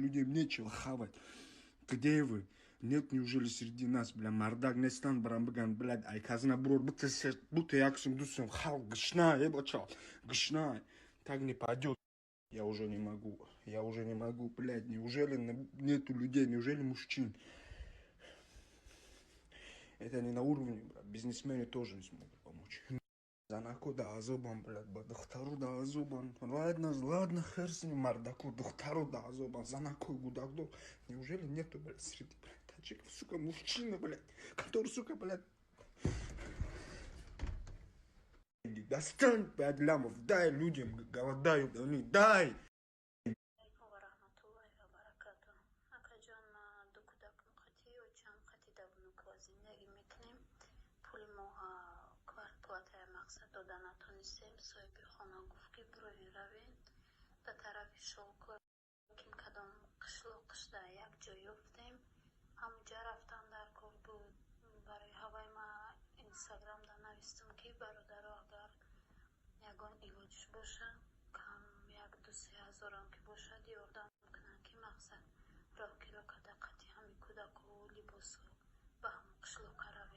Людям нечего хавать. Где вы? Нет, неужели среди нас, бля, мардак нестан, баран биган, блядь, ай казна бурур, будто яксум дусум, халқ гушна, э, бача, гушна. Так не пойдет. Я уже не могу, я уже не могу, блядь, неужели нету людей, неужели мужчин? Это не на уровне, брат, бизнесмены тоже не смогут помочь. Занаку да азобан, блядь, ба духтару да азобан. Ладно, ладно, хер с ним, мардаку, духтару да азобан, занаку, гудакду. Неужели нету, блядь, среди, блядь, таджиков, сука, мужчины, блядь, который, сука, блядь, достань 5 лямов, дай людям, голодают они, дай! Алайкум ва раҳматуллоҳи ва баракату. Акаҷон, ма ду кӯдакам қатӣ, очам қатӣ дар Внуково зиндагӣ мекунем. Пули моҳа, квартплатая, мақсад дода натонистем. Соҳиби хона гуфт, ки бурои равен ба тарафи Шолко, ким кадом қишлоқишда як ҷой ёфтем, ҳамуҷа рафтан дар кор буд. Барои ҳавай ма Инстаграмда навистам, ки бародаро, агар ягон илоҷш боша, кам як ду се ҳазорам ки бошад, ёрдам кунанд, ки мақсад роҳкиро карда, қатъи ҳами кӯдаку либосу ба ҳамон қишлоқа равем.